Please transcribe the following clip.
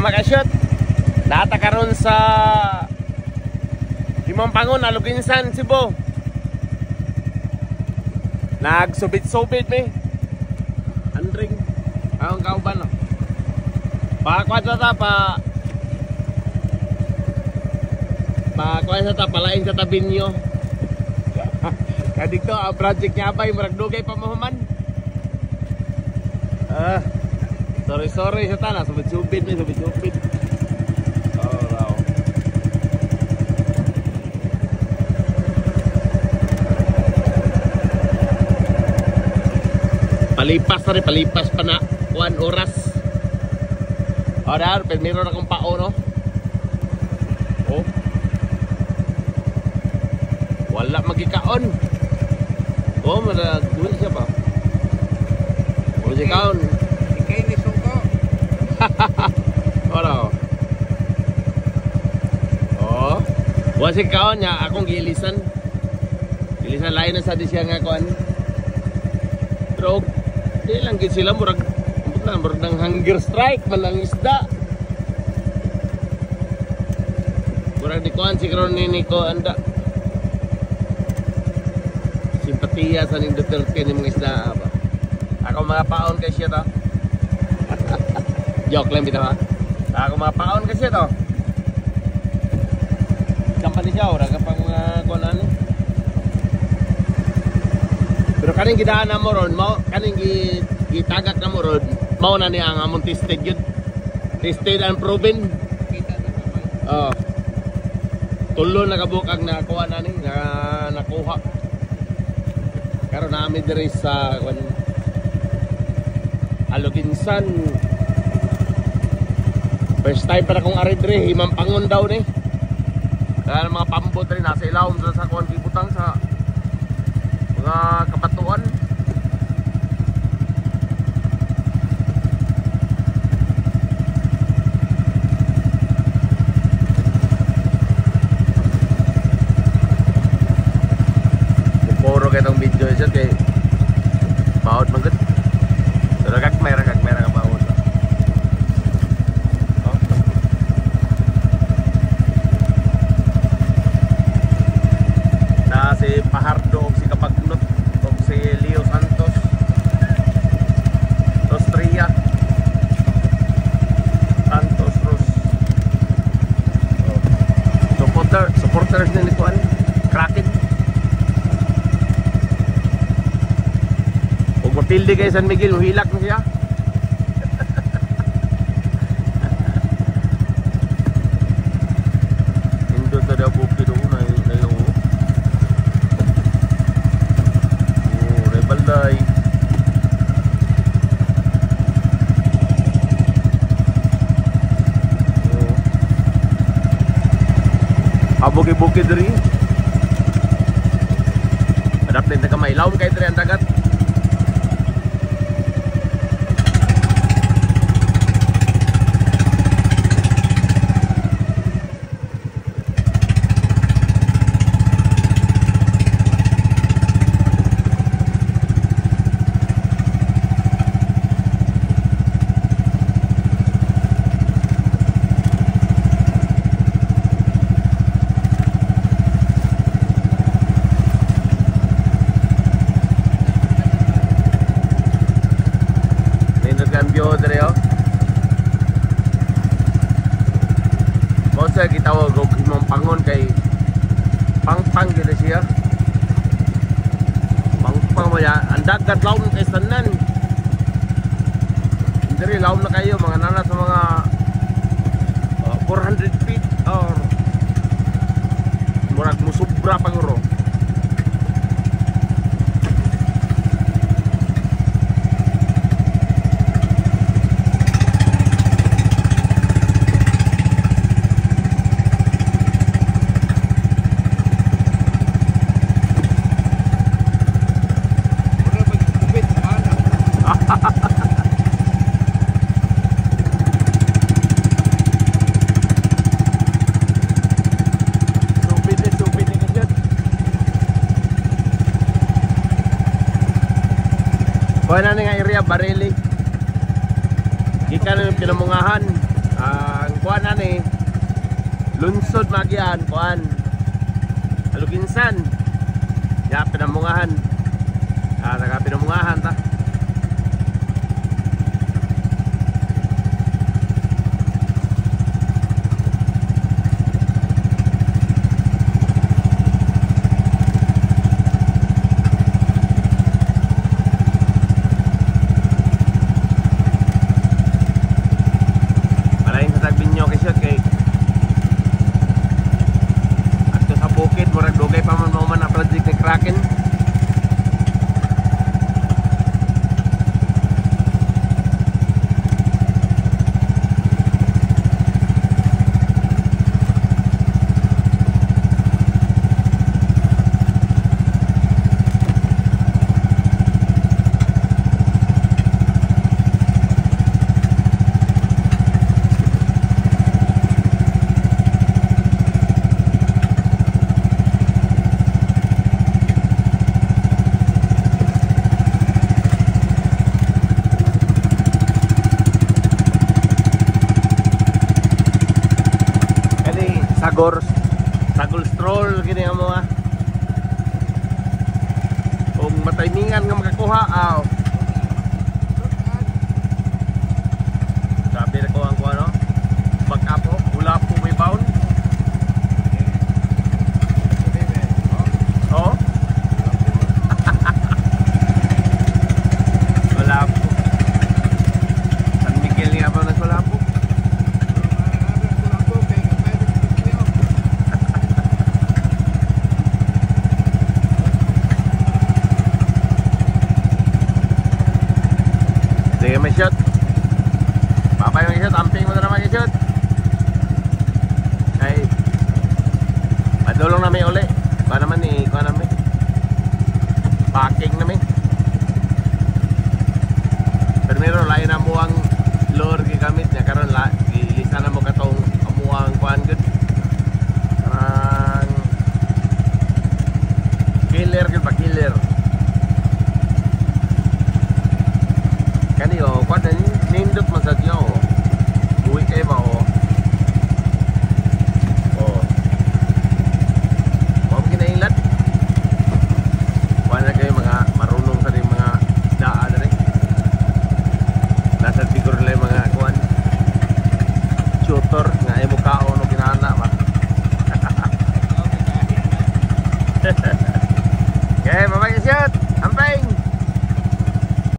Tama ka shot. Nata karon sa Himampangon, Aloguinsan, Cebu. Nagsubit-subit mi. Andring ang kauban no. Pa kuan sa ta pa pa kuan sa ta palain sa tabinyo. Kadito ang project niya bay murag dugay pa mahuman. Sorry sorry sa ta na subit-subit mi, subit-subit. Oh, wow. Palipas na rin, palipas pa na 1 oras. O dahil, pero meron akong pao, no? Oh. Wala magikaon. Oh, malagduhin siya ba? Wala siya kaon. Ikay ni Sungko. Wala. Oh. Wala siya kaon niya, akong gilisan. Gilisan lain na sa di siya nga kuan. Pero di lang gid sila murag murag ng hunger strike man ang isda. Murag di kuan siguro ni Nico anda. Simpatiya sa ning Duterte ni mga isda ba. Ako mga paon kay siya to. Joke lang bitaw ha. Ako mga paon kay siya to. Kampani siya ora ka pang mga kuan ani. Pero kaning gidaan na mo ron, mao kaning gitagak na mo ron, mao na niya ang among tested yun. Tested and proven. Oh. Tulo na kabuk ang nakuha na ni, na nakuha. Karon namin diri sa Aloguinsan. First time pa na kong ari diri, Himampangon daw ni. Kaya mga pambot rin nasa ilawom sa kuan gibutang sa mga kabatuan. Puro kay tong video siya kay baot man gud. Pero kag mera ka baot. Oh. Na si Pajardo og si Kapagnot og si Leo Santos. Rostria. Santos Ros. Oh. Supporters ni kuan Kraken. Og mapildi kay San Miguel, hilak na siya. Indo sa daw bukid oh, na na oh. Oh, rebalday. Oh. Abuki-buki diri. Adapted na kamay, lawom kay diri ang dagat. Mao gitawag og Himampangon kay pangpang gyud siya. Pangpang mo ya, ang dagat lawom kay tanan. Diri lawom na kayo mga nana sa mga 400 feet or murag musubra pa guro. Supit ni kasyot. Kuha na nga area, Barili. Gikan yung pinamungahan. kuan ani lunsod magian kuan Aluginsan. Ya pinamungahan. Ah, taga pinamungahan ta. Malain sa Tagbinyo kay siya kay adto sa bukid murag dugay pa man mao man ang project ni Kraken. Sagor, sagol stroll gini ang mga. Kung mataymingan nga makakuha, aw. Sabi na ko ang kuha, no? Back up, oh. Wala po may bound. Oo. Wala po. San Miguel nga ba nagwala po? Sige, may shot. Papay may shot. Amping mo na naman may shot. Ay, padulong na may uli. Ba naman eh, kuha namin. Packing namin. Primero, lain na mo ang lure gigamit niya. Karon la, gilisa na mo katong amuang kuhan good. Karang killer gud ba, killer. Kani oh, kuan na nindot man sa diyo. Uwi kayo ba oh.